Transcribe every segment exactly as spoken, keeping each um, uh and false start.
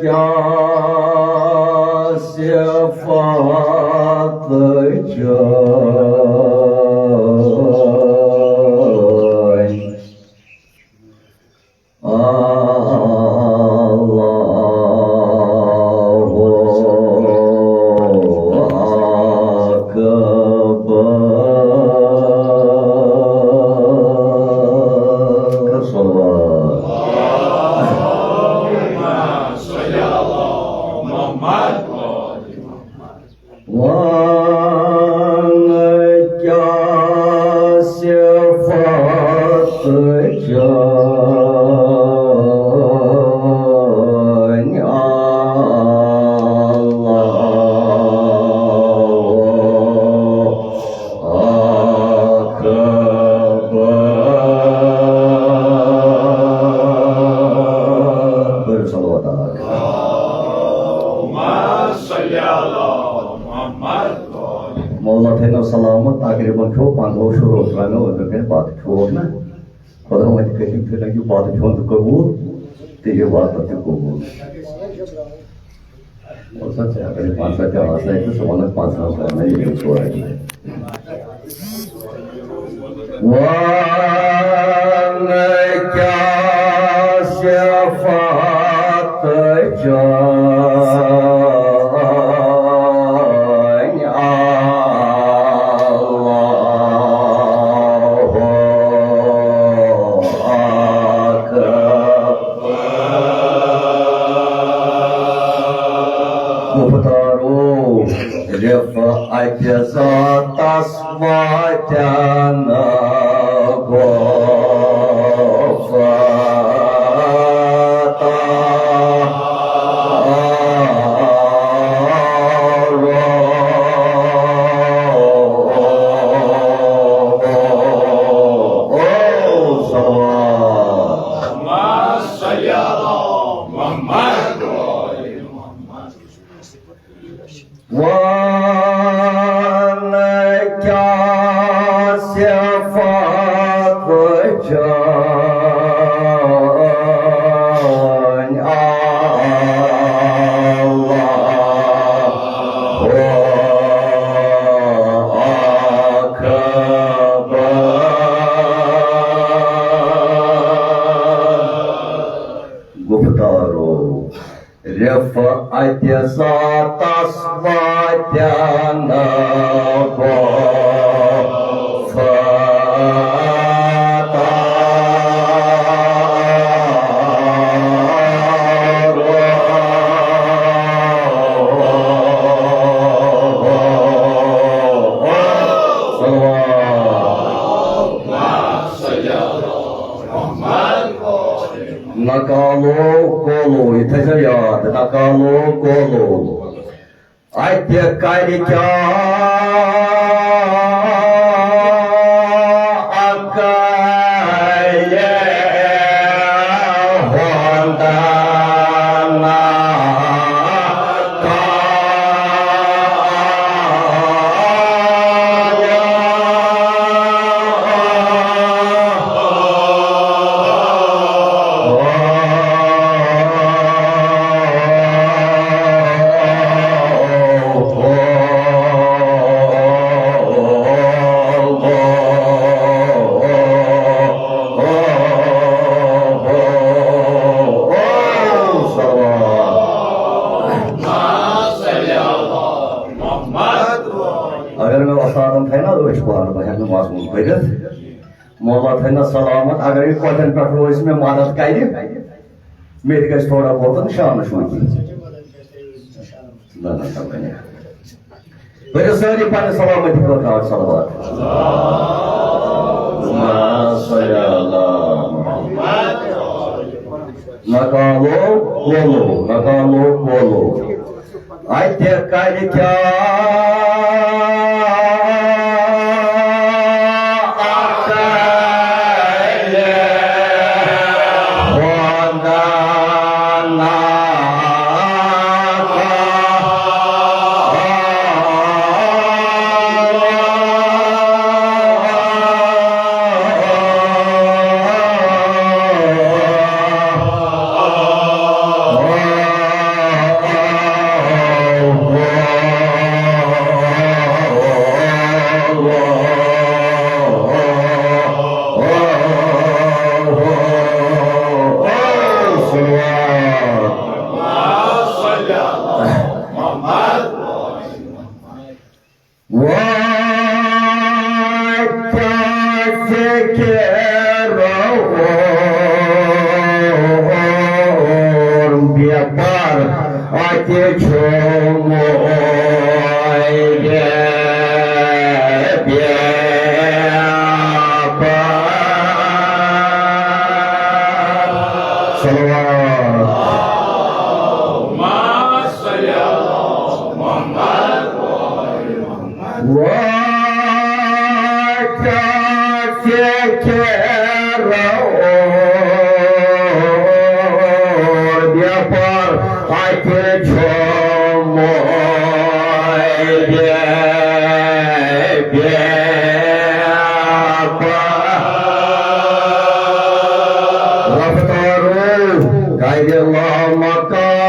کیٛاہ صفات چٲنۍ، اللہ اکبر۔ صلوات۔ اللهم صل على محمد۔ وَنَجَّى صِفَاتِ جَانِ اللَّهُ أَكْبَرُ۔ صلوات۔ اللهم صل على محمد۔ مولا تھٲینو سلامت، تقریباً چھُ پنٛدہو شروع ترٛٲومٕتۍ أنٛدرٕ کَنہِ بَتہٕ کھیوٚوُکھ نہ؟ خۄداوندِ کٔرِنۍ تھٲینو یہِ بَتہٕ کھیوٚن تہِ قبوٗل تہٕ یہِ عبادت تہِ قبوٗل۔ وَلہٕ سا ژےٚ اَگَرے پنٛژاہ تہِ آسنَے تہٕ ژٕ وَنَکھ پنٛژاہَن ترٛاونَے یہِ سورُے۔ وَنہٕ کیٛاہ صِفات چٲنۍ اللَّہُ اَکبر۔ گُفتارو رِفعتِ ذاتَس واتن گُفتار۔ وَنہٕ کیٛاہ صِفات چٲنۍ اللَّہُ اَکبر۔ گُفتارو رِفعتِ ذاتَس واتن گُفتار۔ نہ کالو کولو، یہِ تھٲیزیو یاد، نہ کالو کولو۔ اَتہِ کَرِ کیٛاہ عقلِ ہُنٛد ناکارٕ؟ اگر مےٚ وۄستادن تھایہِ نا أچھ پانہٕ، بہٕ ہٮ۪کہٕ نہٕ مضموٗن پٔرِتھ۔ مولا تھٲینَس سلامت، اگر یہِ کۄٹھٮ۪ن پٮ۪ٹھ روزِ مےٚ مدد کرِ، مےٚ تہِ گژھِ تھوڑا بہت شانہٕ شوٗنٛکی۔ نہ، نہ، نہ، نہ۔ پٔرِو سٲری پننہِ سلامتی خٲطرٕ اکھ صلوات۔ اللہم صل علی محمد۔ نہ کالو کولو، نہ کالو کولو۔ اَتہِ کَرِ کیٛاہ عقلِ ہُنٛد ناکارٕ؟ اَتہِ چھُ مویہِ بیپار۔ صلوات۔ وَ کیٛاہ ژےٚ کیٛاہ رَوَر بیپار، اَتہِ چھُ مویہِ بیپار۔ رفتارو کَرِ لامکان۔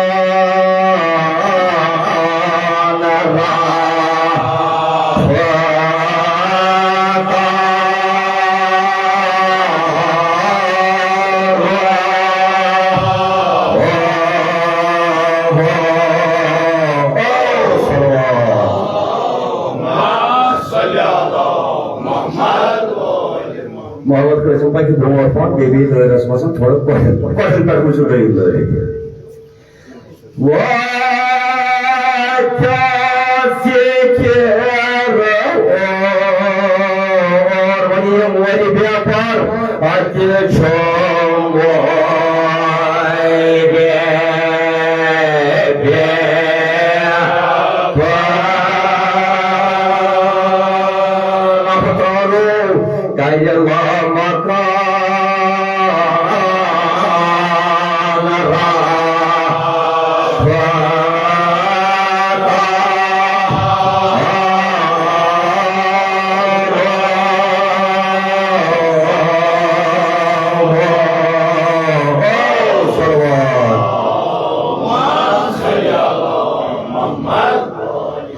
محمد قاسم پکہِ برونٛٹھ پہن، بیٚیہِ بیٚیہِ دٲیرَس منٛز تھوڑا کۄٹھٮ۪ن، کۄٹھٮ۪ن پٮ۪ٹھ وٕچھِو دوٚیِم دٲیرٕ۔ وَ کیٛاہ ژےٚ کیٛاہ رَوَر، وَنہِ یِم وَرِ بیپار، اَتہِ چھُ مویہِ بیپار۔ اَتھ ترٛاوو کَرِ لامکان۔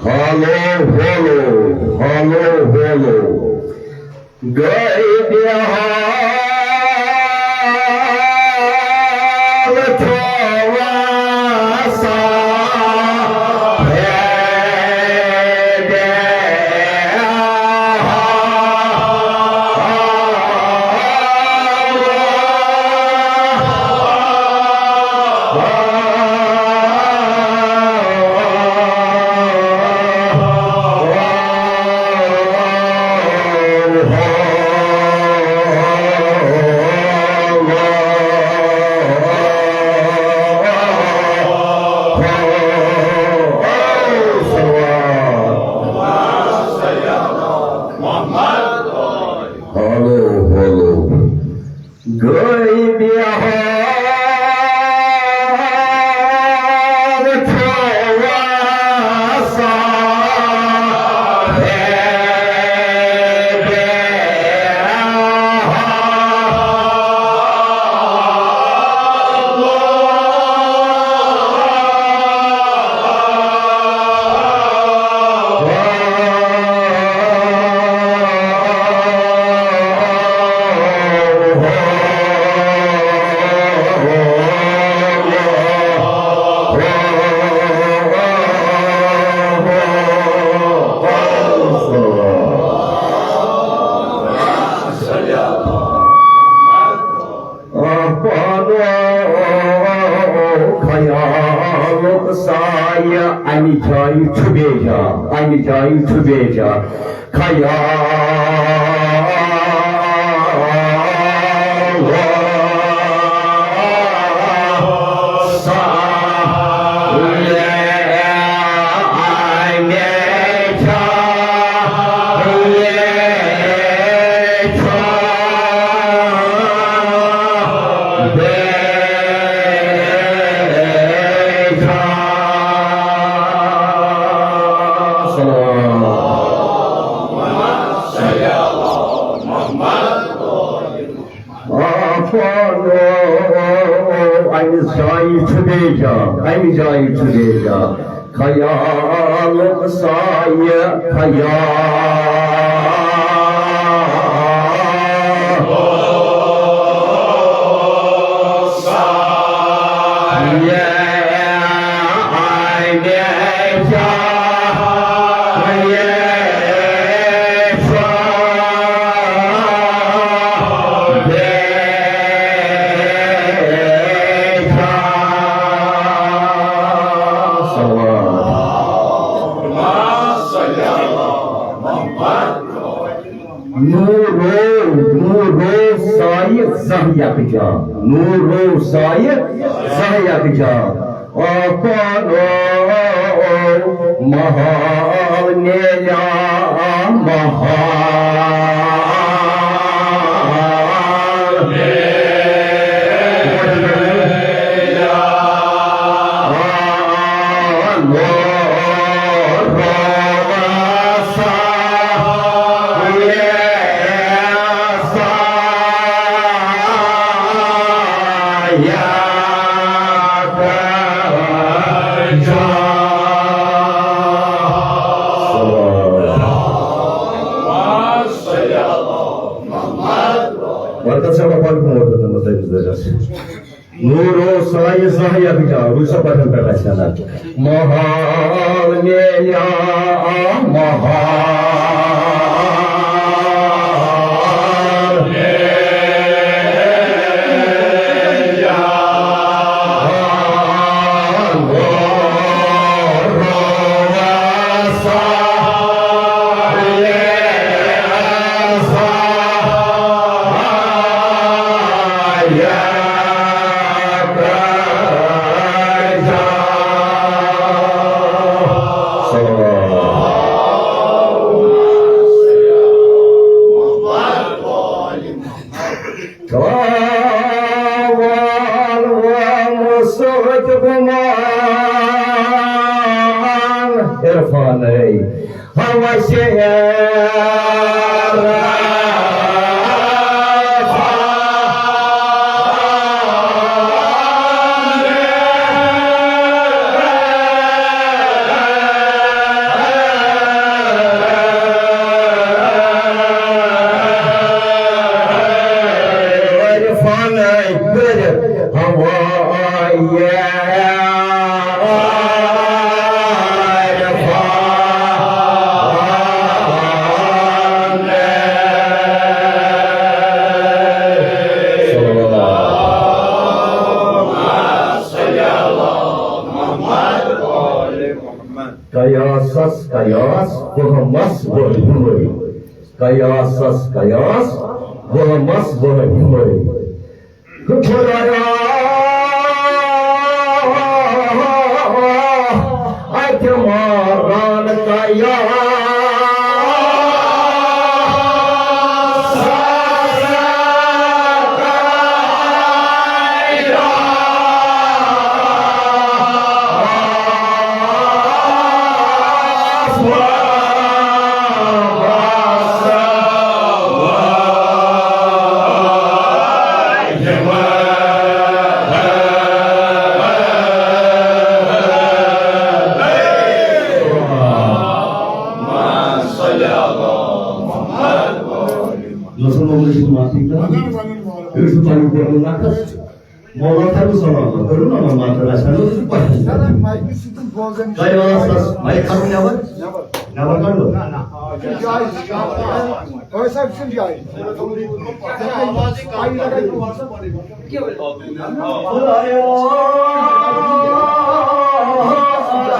ہالو، ہالو، ہالو، ہالو۔ غٲیبِ حال چھُوا صاحبِ حال۔ ہالو، ہالو۔ غٲیبِ حال چھُوا صاحبِ حال۔ پانو خیالُک سایہِ، اَمہِ جایہِ چھُ بیٚیہِ جا، اَمہِ جایہِ چھُ بیٚیہِ جا۔ خیال اَمہِ جایہِ چھُ بیٚیہِ جا، اَمہِ جایہِ چھُ بیٚیہِ جا۔ خیالُک سایہِ، خیال۔ یکجا، نورو سایہِ زہ یکجا۔ آ پانو محال میلیا محال۔ برکت صٲب، اَپٲرۍ کُن ووت نہٕ مےٚ تٔمِس دٔلیٖلَس۔ نوٗر اوس سایہِ زانٛہہ یَتھ جا، وٕچھ سا پَتھَن پٮ۪ٹھ آسہِ ہنا۔ محال میلیا محال۔ تراوان وم سۭتۍ گُمان عرفانَے۔ ہوس عرفانَے کٔرِتھ۔ قیاسس قیاس، وہمس وہمے۔ قیاسس قیاس، وہمس وہمے۔ خدایا، اتہِ ماران قیاس۔ یۄس نہٕ مۄغلٕچ چھِ معافی کران، أسۍ چھِ پنٕنۍ پٮ۪ٹھ نفس۔ مولا تھٲیِو سلامت، کٔرِو نا وۄنۍ ماتر آسہِ ہا نہٕ پَتہٕ۔ قیاسَس مایِک کَرُن نٮ۪بر؟ نٮ۪بر کَڑو؟ نہ، نہ۔ جایز، جایز۔ أسۍ حظ چھِنہٕ جایز۔ خدایا،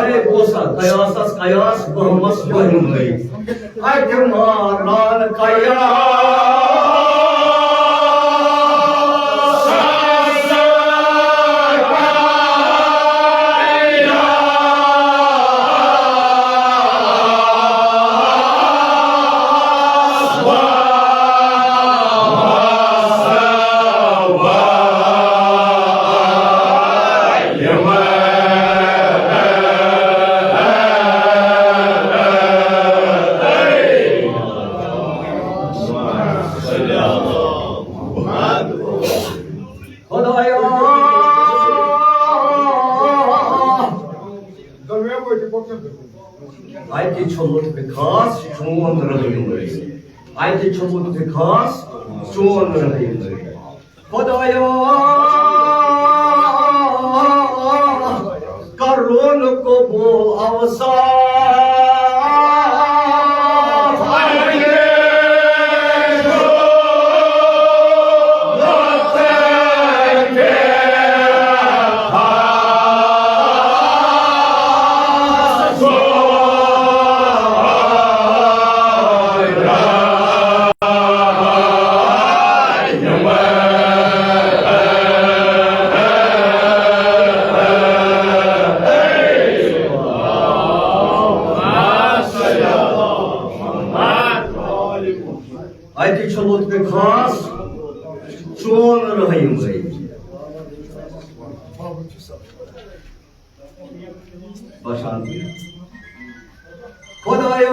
اے بوسا، قیاسَس قیاس، وہمَس وہم لٲگِتھ۔ اتہِ ماران قیاس۔ خدایا۔ اتہِ چھُ لطفِ خاص چون رحیم۔ اتہِ چھُ لطفِ خاص چون رحیم۔ خدایا، کرون قبول اوصاف۔ بچان۔ خدایا،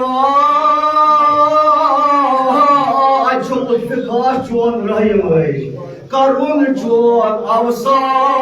اَتہِ چھُ لطفِ خاص چون رحم ٲسۍ۔ کرُن چون اوسان۔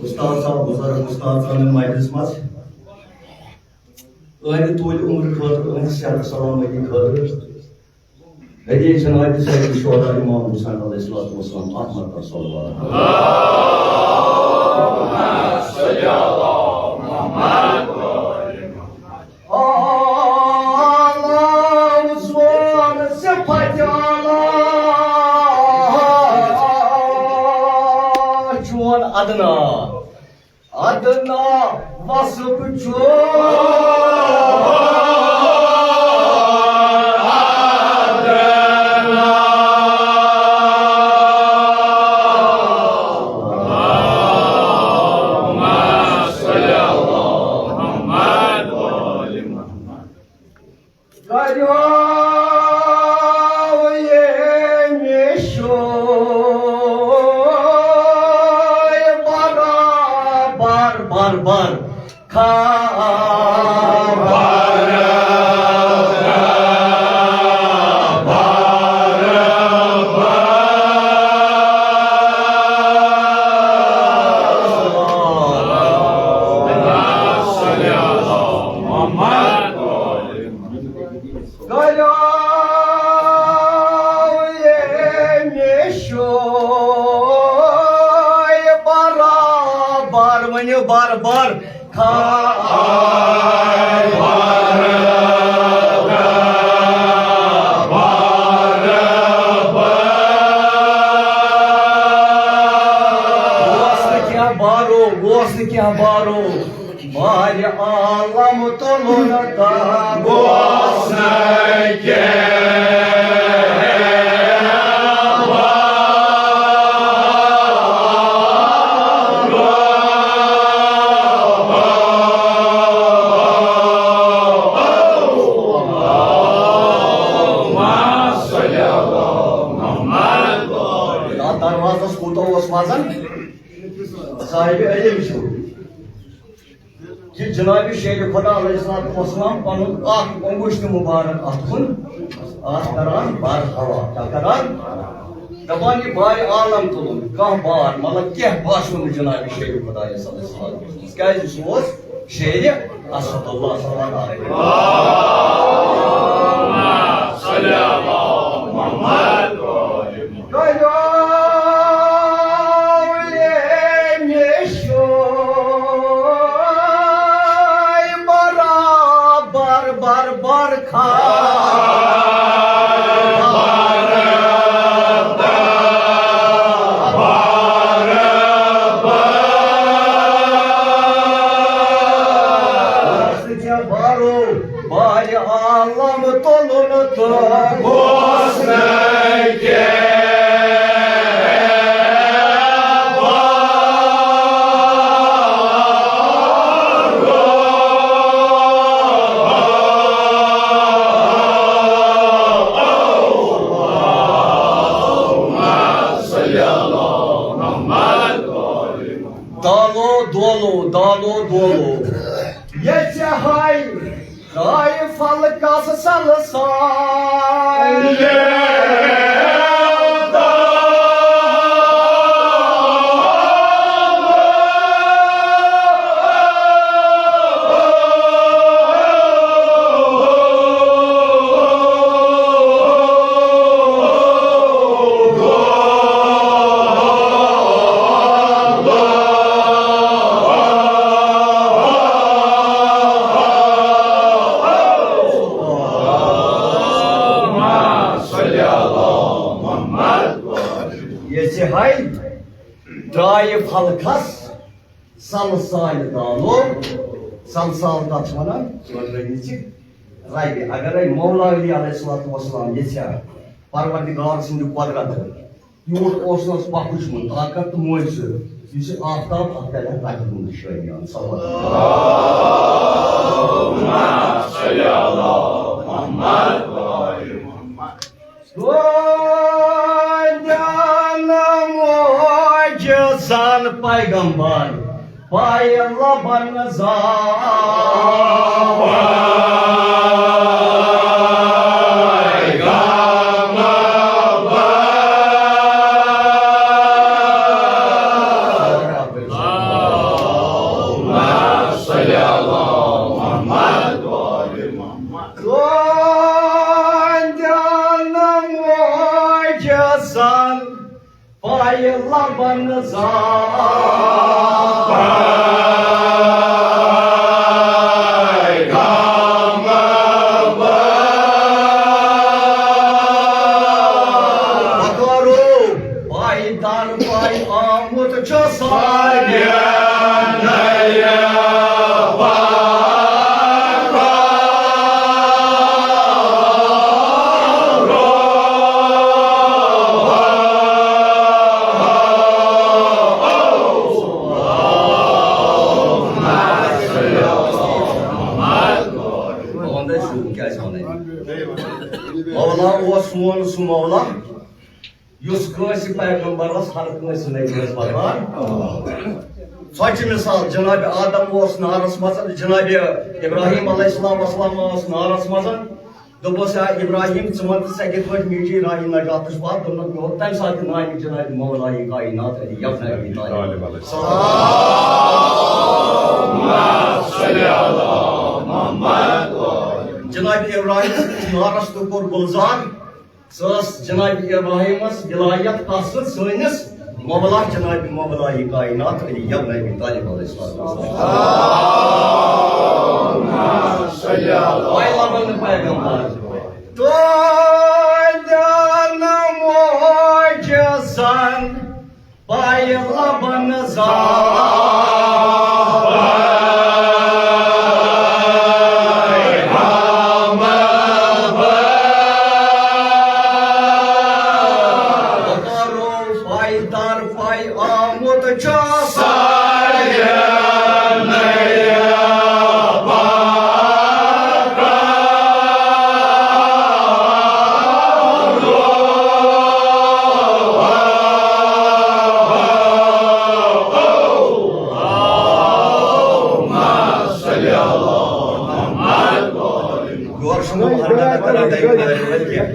استاد صاحب، بزرگ استاد سانٮ۪ن مجلس منٛز، أہنٛدِ طوٗلہِ عمرٕ خٲطرٕ، أہنٛدِ صحت سلامتی خٲطرٕ، ہدیہ جناب سید الشہداء امام حسین علیہ الصلوۃ والسلام، احمد رسول اللہ۔ عالم زون صفت اعلیٰ چون ادنا، ادنا وصف چون ادنا۔ کریو ییٚمہِ شوے برابر، بر، بر، خبر۔ کریو ییٚمہِ شوے برابر، ؤنِو برابر، خبر۔ اوس نہٕ کینٛہہ بارو، اوس نہٕ کینٛہہ بارو۔ بارِ عالم تُلُن تہٕ گوٚژھ نہٕ کینٛہہ۔ اَتھ دروازس کوٗتاہ اوس وزن؟ صاحبِ علم چھُ۔ یہِ جناب شیر خدا علیہ الصلوۃ والسلام پنُن اکھ انگشت مبارک اتھ کُن، اتھ کران بر ہوا، کیٛاہ کران؟ دپان یہِ بارِ عالم تُلُن، کانٛہہ بار، مطلب کینٛہہ باسیو نہٕ جناب شیر خدا علیہ الصلوۃ والسلام۔ کیٛازِ سُہ اوس شیر اسد اللہ صلی اللہ علیہ وسلم۔ کریو ییٚمہِ شوے برابر، برابر، خبر۔ بارو بارِ عالم تُلُن تہٕ گوٚژھ نہٕ کینٛہہ۔ دالو دولو، دالو دولو۔ ییٚژھِ ہاے ہاے فلکس سلسال۔ ژےٚ ہاے ترٛایہِ فلکس سلسالہِ دالو۔ سلسال کتھ چھِ ونان؟ ژۄدرٲہمہِ چھِ ربہِ۔ اگرے مولا علی علیہ الصلوۃ والسلام یژھِ ہا، پروردگار سٕنٛدِ قۄدرتہٕ یوٗت اوس نہٕ پکُچمُت طاقت تہٕ موجزٕ، یُس یہِ آفتاب اتھ کرِ ہا تقدیٖم نِشٲنی۔ صلی اللہ علیہ وسلم۔ سون موجزن پیغمبر پایہِ لبن زاوان۔ اللهم صل على محمد وآل محمد۔ سون موجزن پایہِ لبن زاوان۔ پکارو، پایہِ در پایہِ آمُت چھُ سارنٕے۔ مولا اوس سون سُہ مولا، یُس کٲنٛسہِ پیغمبرس ہر کٲنٛسہِ نبیَس بکار۔ ژۄچہِ مثال، جناب آدم اوس نارس منٛز، جناب ابراہیم علیہ السلام والسلام اوس نارس منٛز۔ دوٚپُس، یا ابراہیم، ژٕ وَن تہٕ ژےٚ کِتھ پٲٹھۍ میٖٹھی راہی نجاتٕچ وَتھ؟ دوٚپنَکھ، مےٚ ووٚن تَمہِ ساتہٕ تہِ ناوِ جناب مولا کائنات علی ابن ابی طالب۔ اللہم صل علی محمد۔ جناب ابراہیم نارس تہٕ کوٚر گُلزار۔ سۄ ٲس جناب ابراہیمس ولایت حاصل سٲنِس مولا، جناب مولا کائنات علی ابن ابی طالب علیہ الصلوۃ والسلام۔ پایہِ لبن پیغمبر۔ تہنٛدٮ۪ن موجزن پایہِ لبن زاوان۔ پایہِ در پایہِ آمُت چھُ سارنٕے۔ یورٕ چھُنہٕ ہرگاہ کران تَمہِ خٲطرٕ کینٛہہ۔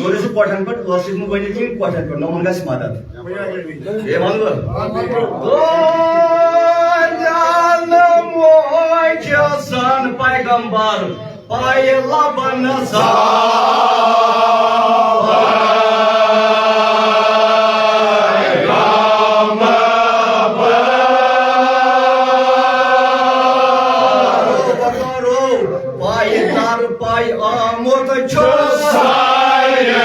یورٕ چھُ کۄٹھٮ۪ن پٮ۪ٹھ، ٲسٕے نہٕ ؤنِتھ کِہیٖنۍ، کۄٹھٮ۪ن پٮ۪ٹھ، نوٚمَن گژھِ مدد۔ بیٚیہِ وَنہٕ بہٕ۔ دنیاہن موجزن پیغمبر پایہِ لبن زاوان۔ پایہِ در پایہِ آمُت چھُ سارنٕے۔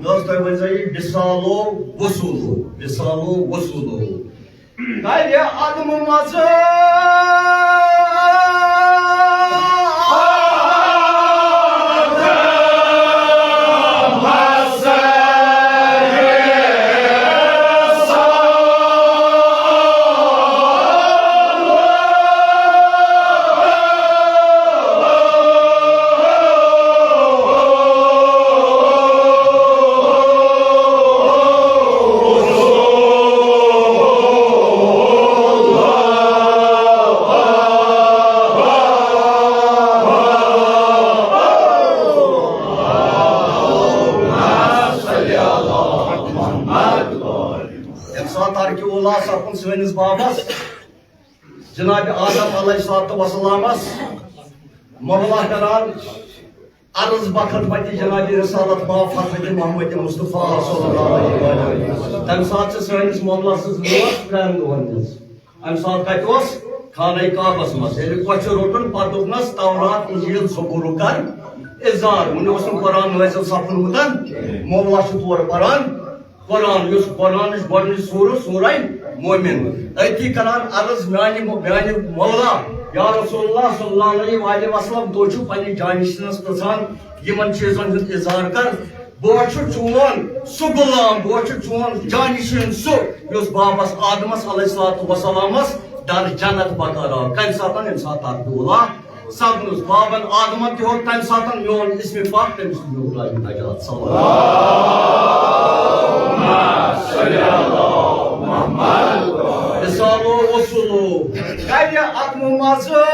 دوستو، وۄنۍ زَن یہِ بِسالو وصوٗلو، بِسالو وصوٗلو۔ کَرِ عدم مزٕ۔ ییٚمہِ ساتہٕ ترکہِ اولا سپُد سٲنِس بابس، جناب آدم علیہ الصلوۃ والسلامس، مولا کران، عرض بخدمت جناب رسالت مآب حضرت محمد مصطفیٰ صلی اللہ علیہ وسلم۔ تمہِ ساتہٕ چھِ سٲنِس معاملس سۭتۍ لوس ترٛٮ۪ن دۄہن منٛز۔ امہِ ساتہٕ کتہِ اوس؟ خانہ کعبس منٛز۔ ییٚلہِ کۄچھِ روٚٹُن، پتہٕ دوٚپنس، تورات، انجیل، زبور کر اظہار۔ وُنہِ اوس نہٕ قرآن نٲزِل سپدمُت۔ معاملہ چھُ تورٕ پران۔ قرآن، یُس قرآنٕچ گۄڈٕنِچ سورہ، سورہ مومن۔ أتی کران عرض میانہِ مو-، میانہِ مولا، یا رسول اللہ صلی اللہ علیہ وآلہ وسلم، تُہۍ چھِو پننہِ جانشینس پرژھان، یِمن چیٖزن ہُنٛد اظہار کر۔ بہٕ چھُ چون سُہ غلام، بہٕ چھُ چون جانشین سُہ، یُس بابس آدمس علیہ الصلوۃ والسلامس در جنت بکار آو۔ کمہِ ساتہٕ؟ ییٚمہِ ساتہٕ تتھ دولہ سپدُس۔ بابن آدمن تہِ ہوٚت تمہِ ساتہٕ میون اسم پاک، تٔمِس تہِ میوٗل راجہِ نجات۔ صلی اللہ۔ رسالو اصولو کرِ اتمہٕ مزٕ۔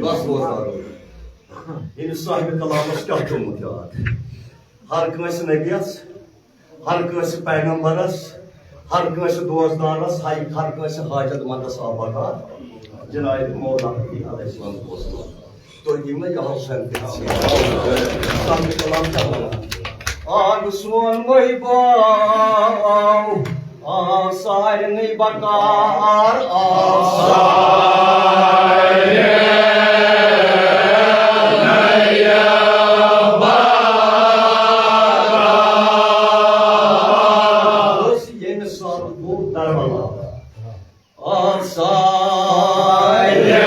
بس بوزناو۔ ییٚمِس صاحبِ کلامس کیٛاہ چھُ آمُت یاد؟ ہر کٲنٛسہِ نبیَس، ہر کٲنٛسہِ پیغمبرس، ہر کٲنٛسہِ دوستدارس، ہر، ہر کٲنٛسہِ حاجت مندس آو بکار۔ جناب مولا علیہ السلام دوست۔ تُہۍ دِیِو مےٚ یہِ حوصلہٕ تہِ۔ صاحبِ کلام کیٛاہ وَنان؟ آ، سون محبو، آ، سارنٕے بکار، آ، سارنٕے بکار۔ اوس ییٚمہِ ساتہٕ گوٚو کربلا۔ آ، سارنٕے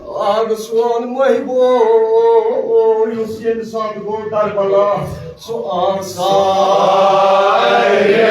آ، سون محبوب، یُس ییٚمہِ ساتہٕ گوٚو کربلا، سُہ آو سارے۔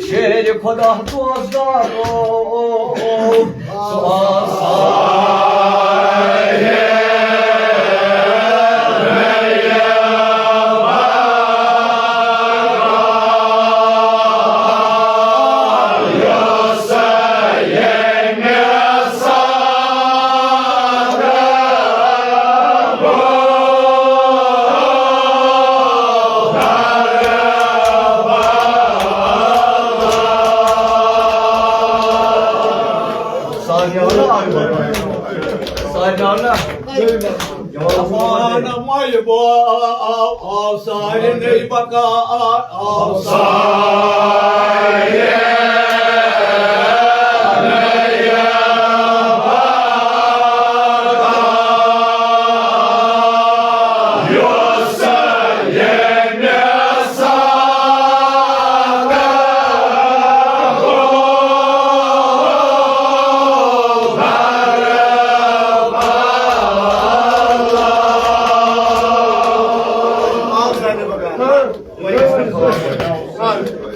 شیر خدا دوستدارو، سُہ آو سارے۔ سارنٕے آو نا اکھ بار؟ سارنٕے آو نا؟ امان محبوب آو، آو سارنٕے بکار، آو سارنٕے۔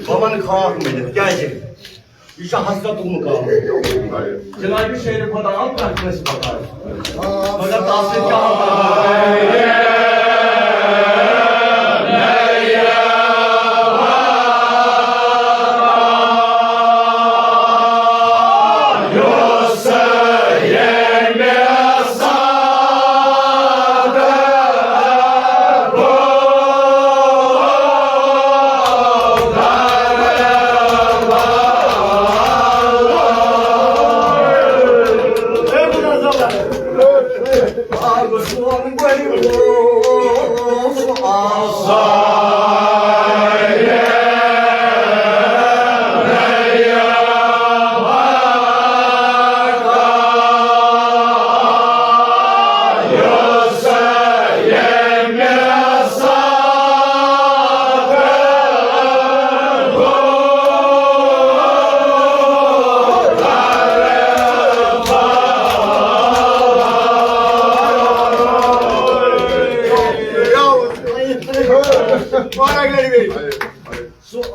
بہٕ وَنہٕ خاص مٔلِتھ، کیٛازِ؟ یہِ چھُ حضرت مقام۔ جناب شیر خدا آو پرٛٮ۪تھ کٲنٛسہِ پکان۔ مگر تَس سۭتۍ کیٛاہ حال؟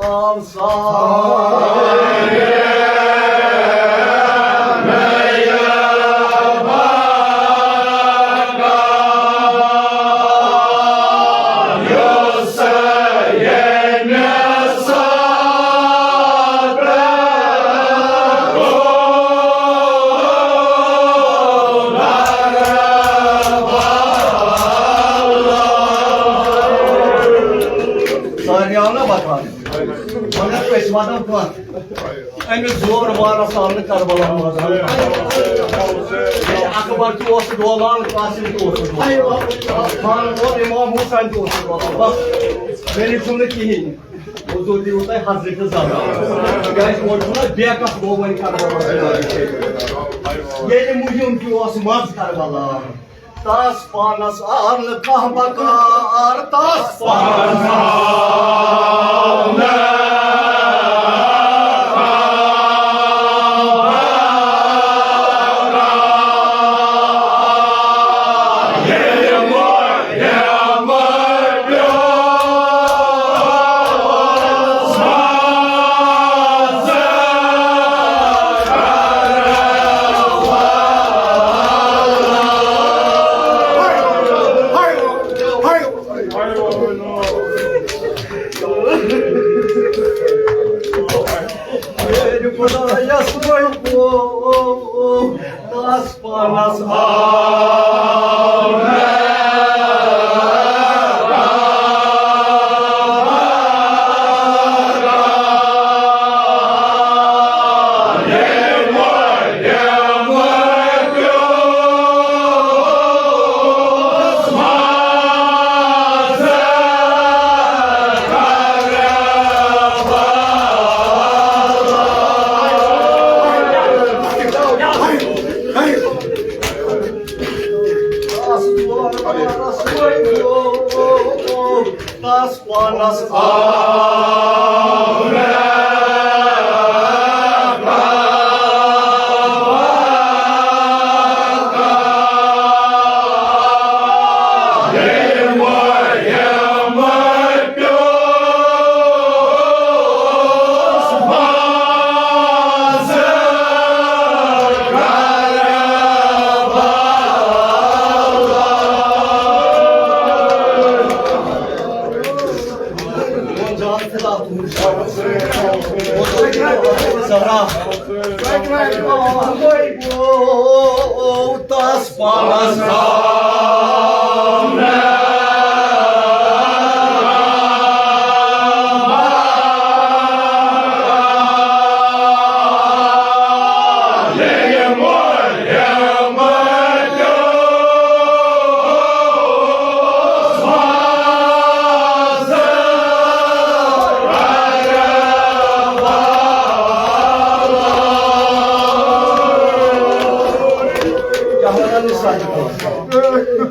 آو سارے۔ سارنٕے آو نا بکار؟ مگر أسۍ وَدو کَتھ؟ أمِس زور بارس آو نہٕ کربلا منٛز۔ اکبر تہِ اوس ڈولان، قاسم تہِ اوس ڈولان۔ خان اور امام حسین تہِ اوس ڈولان۔ بس، مےٚ نِش چھُنہٕ کِہیٖنۍ۔ حضور دِیِو تۄہہِ حضرت زہرا۔ کیٛازِ اورٕ چھُنہ بیکس گوٚو وۄنۍ کربلا۔ ییٚلہِ مُہِم تہِ اوس منٛز کربلا۔ تس پانس آو نہٕ کانٛہہ بکار، تس پانس آو نہٕ کانٛہہ بکار۔ ییٚلہِ مُہِم پیوٚو خۄدایس وۄنۍ گوٚو، تس پانس آو تس پانس آو تس پانس آو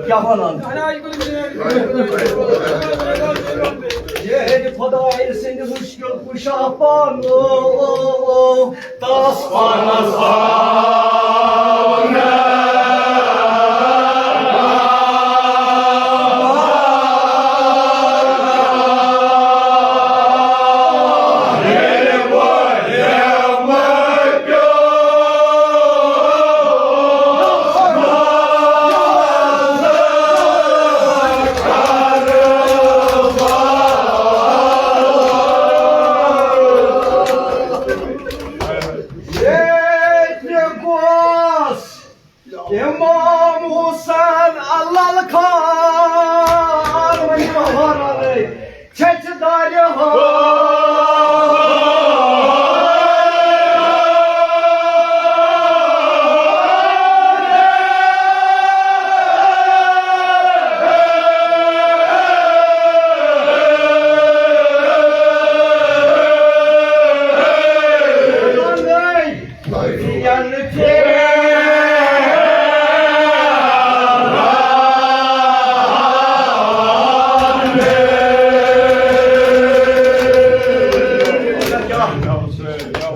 کیٛاہ وَنان؟ یہِ ہیٚکہِ خۄداے سٕنٛدِ مُشکِل کُشا پانہٕ۔ تس پانس آو نہٕ ییٚتہِ گوٚژھ امام حسین علل خان ؤنِو ہورَنٕے، چھچہِ دارِ ہان۔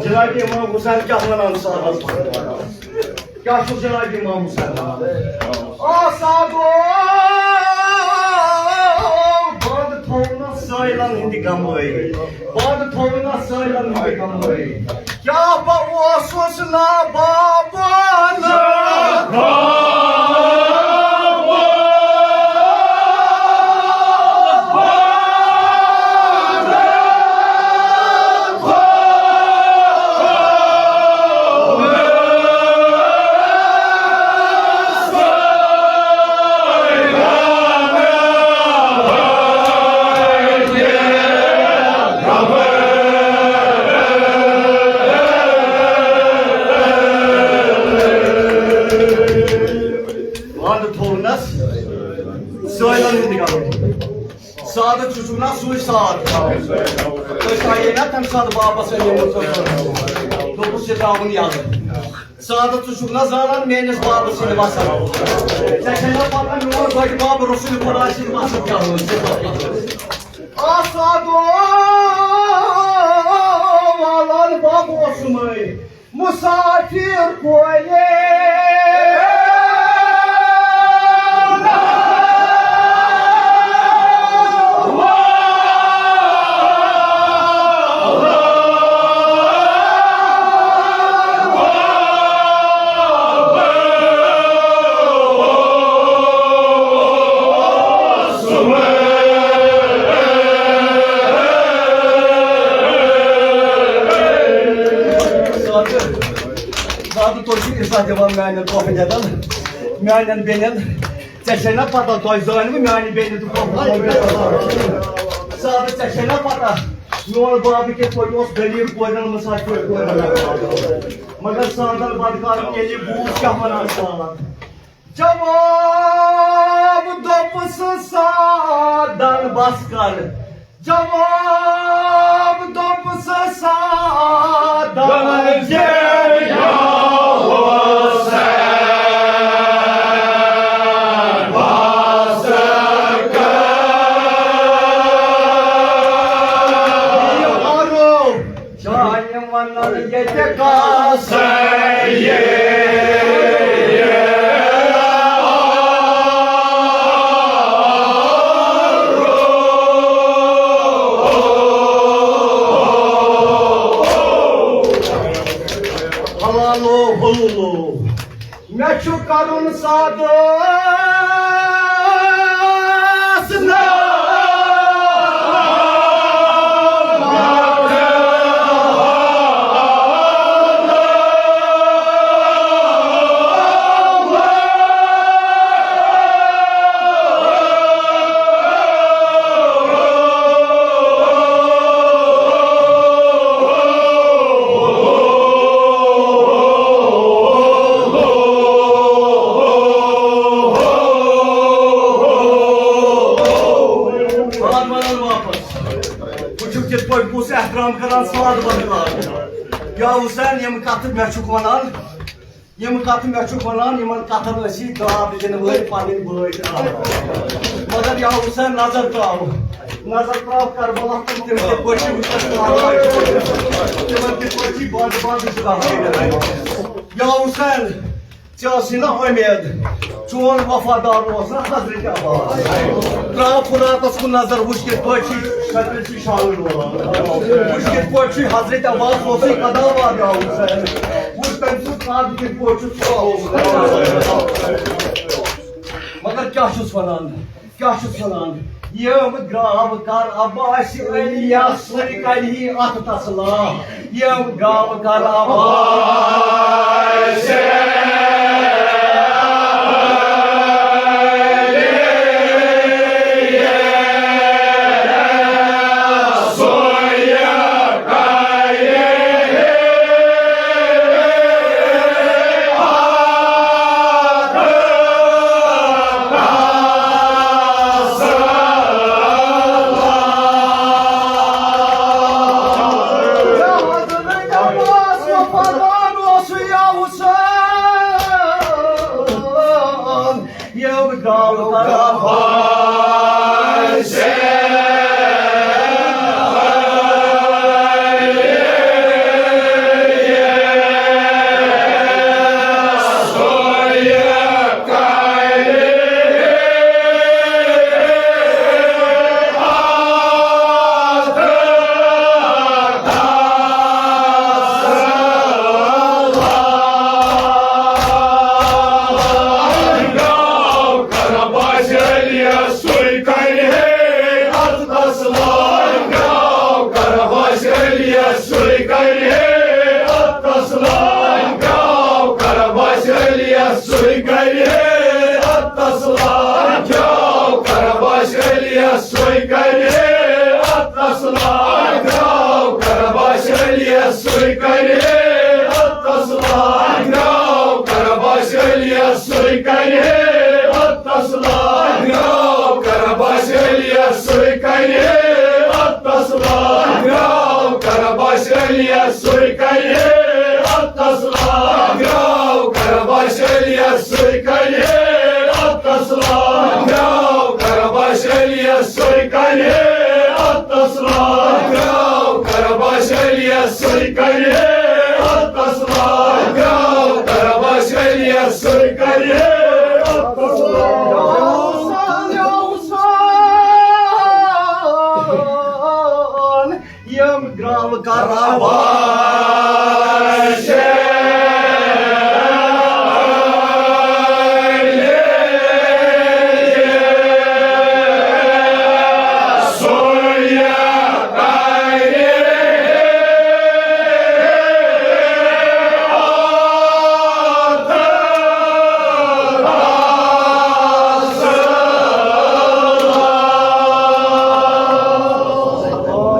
جناب امام حسین کیٛاہ وَنان صاحبَس؟ کیٛاہ چھُ جناب امام حسین وَنان؟ آسا گوٚو بنٛد تھاونَس سٲیلَن ہٕنٛدِ غمہٕ۔ بَد تھوٚو نہ سٲیلَن ہٕنٛدِ غمہٕ۔ کیٛاہ بہٕ اوسُس نا بابا نہ۔ وَنٛدٕ تھوٚونَس سٲیلَن ہُنٛد غم۔ سادٕ، ژٕ چھُکھ نا سُے ساد؟ أسۍ آیے نا تَمہِ ساتہٕ واپس أنِتھ۔ دوٚپُس، یہِ ترٛاوُن یَلہٕ۔ سادٕ، ژٕ چھُکھ نا زانان میٛٲنِس بابہٕ سٕنٛدۍ وَسَن؟ ژےٚ چھےٚ نا پَتہ میون بٔڈۍ بَب رسول خۄدا سٕنٛدۍ وَسَن کیٛاہ ٲسۍ؟ آ سادو، والان بَب اوسُمَے۔ مسافر کورے۔ زیادٕ تُہۍ چھِو عزت دِوان میٛانٮ۪ن پۄپھٕ دٮ۪دن، میٛانٮ۪ن بیٚنٮ۪ن۔ ژےٚ چھے نا پتہ، تۄہہِ زٲنِوٕ میٛانہِ بیٚنہِ تہٕ پۄپھٕ۔ زیادٕ ژےٚ چھے نا پتہ، میون بابہٕ کِتھ پٲٹھۍ اوس غریٖب کورٮ۪ن منٛز، سا کورٮ۪ن۔ مگر سادن بدکارن ییٚلہِ بوٗز، کیٛاہ وَنان ساد؟ جواب دوٚپُس سادن، بس کر۔ جواب دوٚپُس سادن، زِ یا حسین، بس کر۔ یہِ عرب چھانہِ ونان ییٚتہِ کاسے۔ حلالو حلولو، مےٚ چھُ کرُن سادس ناو۔ ساد وَنان واپس۔ وٕچھِو کِتھ پٲٹھۍ کُس احترام کران ساد وَنان۔ یا حسین، یِم کتھٕ مےٚ چھُکھ وَنان، یِم کتھٕ مےٚ چھُکھ وَنان، یِمن کتھن ٲسی داد دِنہٕ وٲلۍ پنٕنۍ بٲے تہِ آسان۔ مگر یا حسین، نظر تراو، نظر تراو کربلا کُن، تِم کِتھ پٲٹھۍ چھِ وٕنکیٚس کران۔ تِمن کِتھ پٲٹھۍ چھِ بنٛد بنٛد چھُ کران۔ یا حسین، ژےٚ ٲسٕے نا اُمید، چون وفادار اوس نا حضرت عباس۔ تراو فراتس کُن نظر، وٕچھ کِتھ پٲٹھۍ چھِ شکل چھِ شالہٕ ڈولان۔ وٕچھ کِتھ پٲٹھۍ چھِ حضرت عباس اوسُے قداوار، یا حسین۔ وٕچھ تٔمۍ سُنٛد قد کِتھ پٲٹھۍ چھُ ژھوٚٹھ۔ مگر کیٛاہ چھُس وَنان؟ کیٛاہ چھُس وَنان؟ یِم گرٛاو کر عباس علی یس سۭتۍ کَرِ ہی اَتھ تسلا۔ یِم گرٛاو کر عباس۔ کرے اتس لاگ، درٛاو کرباش علیس سُے کرے اتس لاگ، درٛاو کرباش علیس سُے کرے اتس لاگ، درٛاو کرباش علیس سُے کرے اتس لاگ، درٛاو کرباش علیس سُے کرے اتس لاگ، درٛاو کرباش علیس سُے کرے اتس لاگ، درٛاو کرباش علیس سُے کرے اتس لاگ، درٛاو کرباش علیس سُے کرے اتس لاگ، درٛاو کرباش علیس سُے کرے اتس لاگ۔ یِم گرٛاو کران